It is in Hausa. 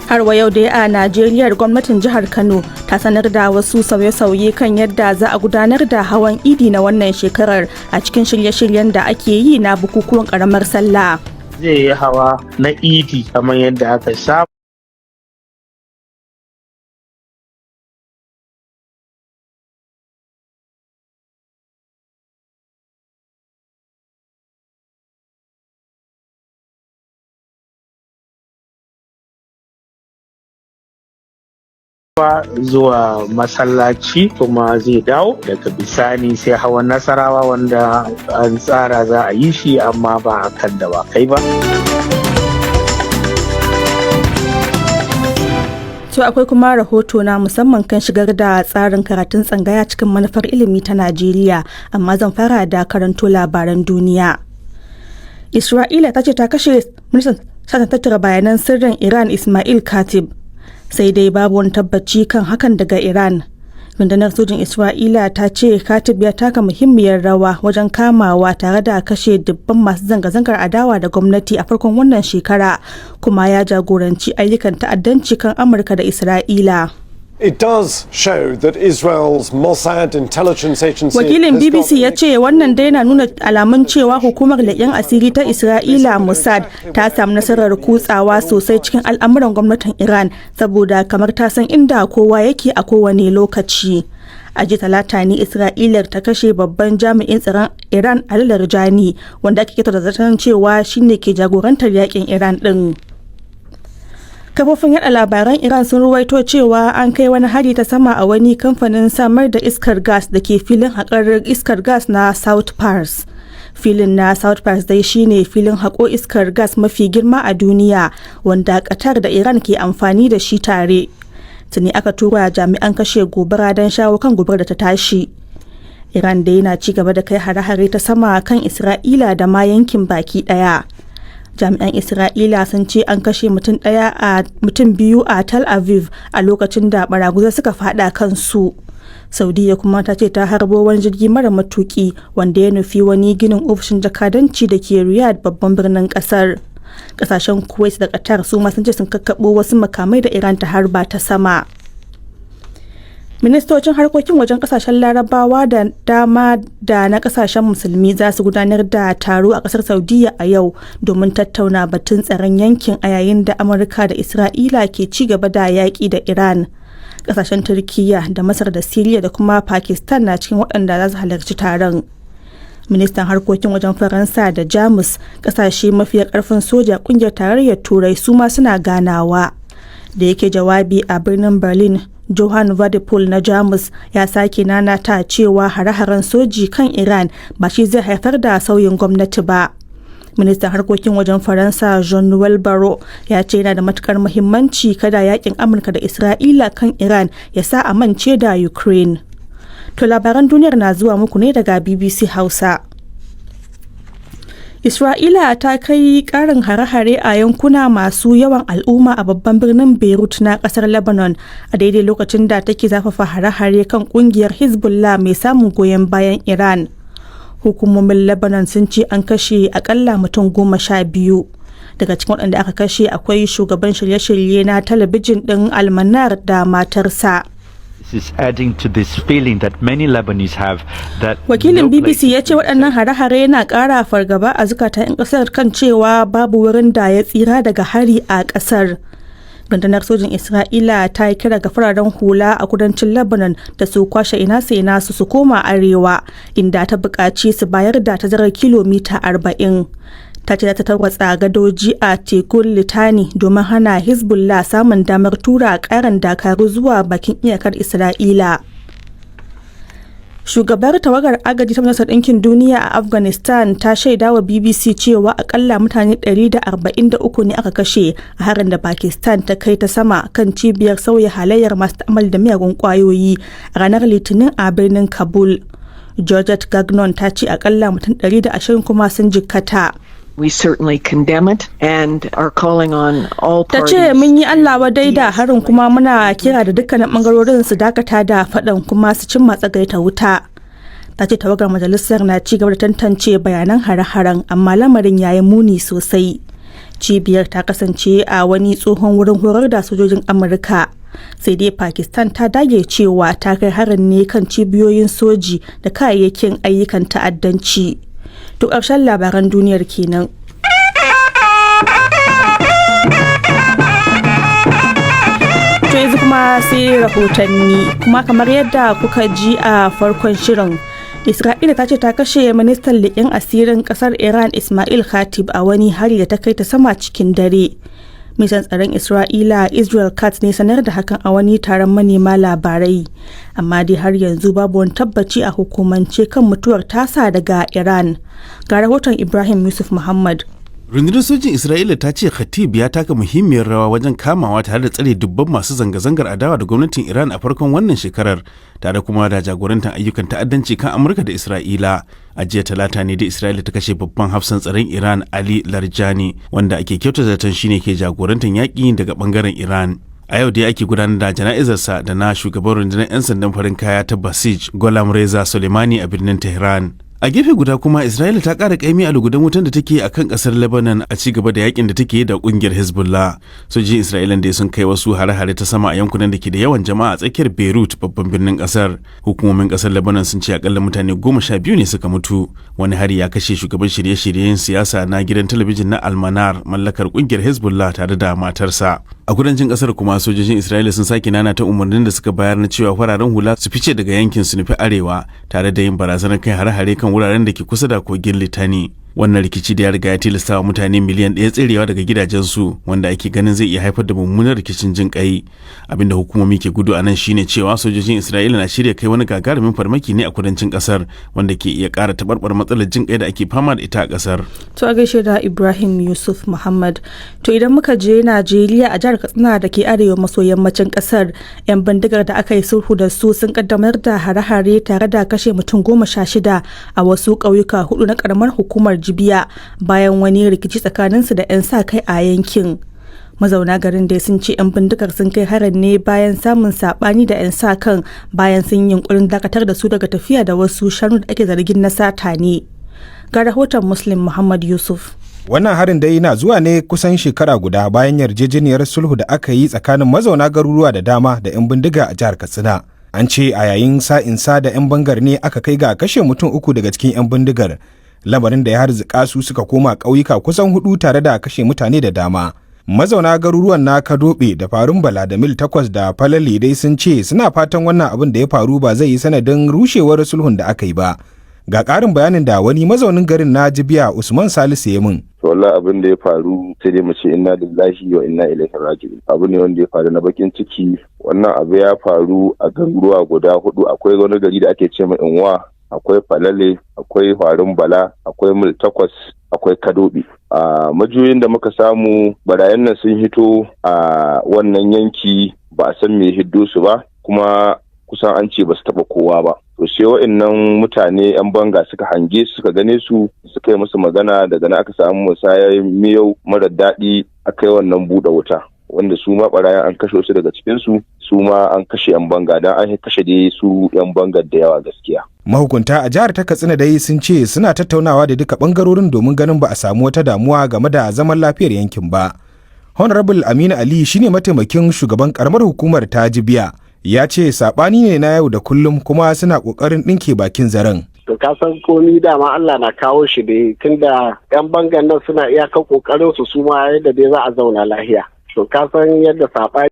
Har wa yau dai a Najeriya, gwamnatin jihar Kano ta sanar da wasu sauye-sauye kan yadda za a gudanar da hawan Idi na wannan shekarar a cikin shirye-shiryen da ake yi na bukukuwan karamar sallah. Zai yi hawa na Idi kamar yadda aka saba. Zuwa masallaci kuma zai dawo daga bisani sai hawan Nasarawa, wanda an tsara za a yi shi amma ba a kan dawakai ba. To akwai kuma rahoto na musamman kan shigar da tsarin karatun tsangaya cikin manufar ilimi ta Najeriya, amma zan fara da karanto labaran duniya. Isra'ila ta ce ta kashe ministan sashen tattara bayanan sirrin Iran Ismail Khatib. Sai dai babu wani tabbaci kan hakan daga Iran. Rundunar sojin Isra'ila ta ce Khatib ya taka muhimmiyar rawa wajen kamawa tare da kashe dubban masu zanga-zangar adawa da gwamnati a farkon wannan shekara, kuma ya jagoranci ayyukan ta'addanci kan Amurka da Isra'ila. It does show that Israel's Mossad intelligence agency Wakilin has BBC got ya ce wannan dai na nuna alamun cewa hukumar leƙen asiri ta Isra'ila Mossad ta samu nasarar kutsawa sosai cikin al'amuran gwamnatin Iran, saboda kamar ta san inda kowa yake a kowane lokaci. A jiya Talata ne Isra'ilar ta kashe babban jami'in tsaron Iran Ali Larijani, wanda ake kyautata zaton cewa shine ke jagorantar yakin Iran din. Kafofin yada labaran Iran sun ruwaito cewa an kai wani hari ta sama a wani kamfanin samar da iskar gas da ke filin haƙar iskar gas na South Pars. Filin na South Pars dai shine filin haƙo iskar gas mafi girma a duniya, wanda Qatar da Iran ke amfani da shi tare. Tuni aka tura jami'an kashe gobara don shawo kan gobarar da ta tashi. Iran dai na ci gaba da kai hare-hare ta sama kan Isra'ila da ma yankin baki daya. Jami'an Isra'ila sun ce an kashe mutum daya a mutum biyu a Tel Aviv a lokacin da baraguza suka fada kansu. Saudiya kuma ta ce ta harbo wani jirgi mara matuki wanda ya nufi wani ginin ofishin jakadanci da ke Riyadh, babban birnin kasar. Kasashen Kuwait da Qatar su ma sun ce sun kakkabo wasu makamai da Iran ta harba ta sama. Ministocin harkokin wajen kasashen Larabawa da dama da na kasashen Musulmi za su gudanar da taro a kasar Saudiya a yau domin tattauna batun tsaron yankin a yayin da Amurka da Isra'ila ke ci gaba da yaƙi da Iran. Kasashen Turkiyya da Masar da Siriya da kuma Pakistan na cikin waɗanda za su halarci taron. Ministan harkokin wajen Faransa da Jamus, kasashe mafiya karfin soja kungiyar Tarayyar Turai, su ma suna ganawa. Da yake jawabi a birnin Berlin, Johan Vadipol na Jamus ya sake nanata cewa hare-haren soji kan Iran ba shi zai haifar da sauyin gwamnati ba. Ministan harkokin wajen Faransa Jean-Noel Barrot ya ce yana da matukar muhimmanci kada yakin Amurka da Isra'ila kan Iran ya sa a mance da Ukraine. To labaran duniyar na zuwa muku ne daga BBC Hausa. Isra'ila ta kai karin hare-hare a yankuna masu yawan al'umma a babban birnin Beirut na kasar Lebanon a daidai lokacin da take zafafa hare-hare kan kungiyar Hezbollah mai samun goyon bayan Iran. Hukumomin Lebanon sun ce an kashe akalla mutum 12. Daga cikin waɗanda aka kashe akwai shugaban shirye-shirye na talabijin ɗin Almanar da matarsa. This is adding to this feeling that many Lebanese have that Wakilin no place BBC ya ce waɗannan hare-hare na ƙara fargaba a zukatan 'yan ƙasar kan cewa babu wurin da ya tsira daga hari a ƙasar. Rundunar sojin Isra'ila ta yi kira ga fararen hula a kudancin Lebanon da su kwashe ina sai nasu su koma arewa, inda ta buƙaci su bayar da tazarar kilomita 40. Ta ce za ta tarwatsa gadoji a tekun Litani domin hana Hezbollah samun damar tura ƙarin dakaru zuwa bakin iyakar Isra'ila. Shugabar tawagar agaji ta Majalisar Ɗinkin Duniya a Afghanistan ta shaida wa BBC cewa akalla mutane 143 ne aka kashe a harin da Pakistan ta kai ta sama kan cibiyar sauya halayyar masu ta'ammali da miyagun kwayoyi a ranar Litinin a birnin Kabul. Georgette Gagnon ta ce akalla mutum 120 kuma sun jikkata. We certainly condemn it and are calling on all Ta parties. ce mun yi Allah wadai da harin kuma muna kira da dukkanin bangarorin su dakata da faɗan kuma su cimma tsagaita wuta. Ta ce tawagar majalisar na ci gaba da tantance bayanan hare-haren, amma lamarin ya yi muni sosai. Cibiyar ta kasance a wani tsohon wurin horar da sojojin Amurka. Sai dai Pakistan ta dage cewa ta kai harin ne kan cibiyoyin soji da kayayyakin ayyukan ta'addanci. To ƙarshen labaran duniyar kenan. To yanzu kuma sai rahotanni kuma kamar yadda kuka ji a farkon shirin. Isra'ila ta ce ta kashe ministan leƙen asirin ƙasar Iran Ismail Khatib a wani hari da ta kai ta sama cikin dare. Ministan tsaron Isra'ila Israel Katz ne sanar da hakan a wani taron manema labarai. Amma dai har yanzu babu wani tabbaci a hukumance kan mutuwar tasa daga Iran. Ga rahoton Ibrahim Yusuf Muhammad. Rundunar sojin Isra'ila ta ce Khatib ya taka muhimmiyar rawa wajen kamawa tare da tsare dubban masu zanga-zangar adawa da gwamnatin Iran a farkon wannan shekarar, tare kuma da jagorantar ayyukan ta'addanci kan Amurka da Isra'ila. A jiya Talata ne da Isra'ila ta kashe babban hafsan tsaron Iran Ali Larjani, wanda ake kyautata zaton shine ke jagorantar yaƙi daga bangaren Iran. A yau dai ake gudanar da jana'izarsa da na shugaban rundunar 'yan sandan farin kaya ta Basij Golam Reza Soleimani a birnin Tehran. A gefe guda kuma, Isra'ila ta ƙara ƙaimi a lugudan wutan da take a kan ƙasar Lebanon a ci gaba da yakin da take da ƙungiyar Hezbollah. Sojojin Isra'ila da sun kai wasu hare-hare ta sama a yankunan da ke da yawan jama'a a tsakiyar Beirut, babban birnin ƙasar. Hukumomin ƙasar Lebanon sun ce akalla mutane 12 ne suka mutu. Wani hari ya kashe shugaban shirye-shiryen siyasa na gidan talabijin na Almanar mallakar ƙungiyar Hezbollah tare da matarsa. A kudancin ƙasar kuma, sojojin Isra'ila sun sake nana ta umarnin da suka bayar na cewa fararen hula su fice daga yankin su nufi arewa, tare da yin barazanar kai hare-hare kan wuraren da ke kusa da kogin Litani. Wannan rikici da ya riga ya tilasta wa mutane miliyan 1 tserewa daga gidajensu, wanda ake ganin zai iya haifar da mummunar rikicin jin kai. Abinda hukumomi ke gudu a nan shine cewa sojojin Isra'ila na shirya kai wani gagarumin farmaki ne a kudancin kasar, wanda ke iya ƙara taɓarɓar matsalar jin kai da ake fama da ita a kasar. To a gaishe da Ibrahim Yusuf Muhammad. To idan muka je Najeriya, a jihar Katsina da ke arewa maso yammacin kasar, 'yan bindigar da aka yi sulhu da su sun kaddamar da hare-hare tare da kashe mutum 16 a wasu ƙauyuka hudu na ƙaramar hukumar Jibiya bayan wani rikici tsakaninsu da 'yan sa kai a yankin. Mazauna garin dai sun ce 'yan bindigar sun kai harin ne bayan samun sabani da 'yan sa kan bayan sun yi yunkurin dakatar da su daga tafiya da wasu shanu da ake zargin na sata ne. Ga rahoton Muslim Muhammad Yusuf. Wannan harin dai na zuwa ne kusan shekara guda bayan yarjejeniyar sulhu da aka yi tsakanin mazauna garuruwa da dama da 'yan bindiga a jihar Katsina. An ce a yayin sa'insa da 'yan bangar ne aka kai ga kashe mutum uku daga cikin 'yan bindigar. Lamarin da ya harzika su suka koma ƙauyuka kusan hudu tare da kashe mutane da dama. Mazauna garuruwan na Kadobe da Farin Bala da Mil Takwas da Falali dai sun ce suna fatan wannan abin da ya faru ba zai yi sanadin rushewar sulhun da aka yi ba. Ga ƙarin bayanin da wani mazaunin garin na Jibiya, Usman Salisu, ya min. To wallahi abin da ya faru sai dai mu ce inna lillahi wa inna ilaihi raji'un. Abu ne wanda ya faru na bakin ciki. Wannan abu ya faru a garuruwa guda hudu. Akwai wani gari da ake ce ma Inwa, akwai Falale, akwai Farin Bala, akwai Mil Takwas, akwai Kadobi. A majiyoyin da muka samu, barayan nan sun hito a wannan yanki, ba a san me hiddo su ba, kuma kusan an ce ba su taba kowa ba. To sai wa'annan mutane yan banga suka hange su, suka gane su, suka yi musu magana. Daga nan aka samu musayar miyau mara daɗi, aka yi wannan buɗe wuta, wanda su ma barayan an kashe wasu daga cikinsu, su ma an kashe yan banga, don an kashe dai su yan bangar da yawa gaskiya. Mahukunta a jihar ta Katsina dai sun ce suna tattaunawa da duka bangarorin domin ganin ba a samu wata damuwa game da zaman lafiyar yankin ba. Honorable Aminu Ali shine mataimakin shugaban karamar hukumar ta Jibiya. Ya ce saɓani ne na yau da kullum kuma suna ƙoƙarin ɗinke bakin zaren. To ka san komi dama Allah na kawo shi dai, tunda yan bangan nan suna iyakar kokarin su, su ma yadda dai za a zauna lahiya. To ka san yadda saɓani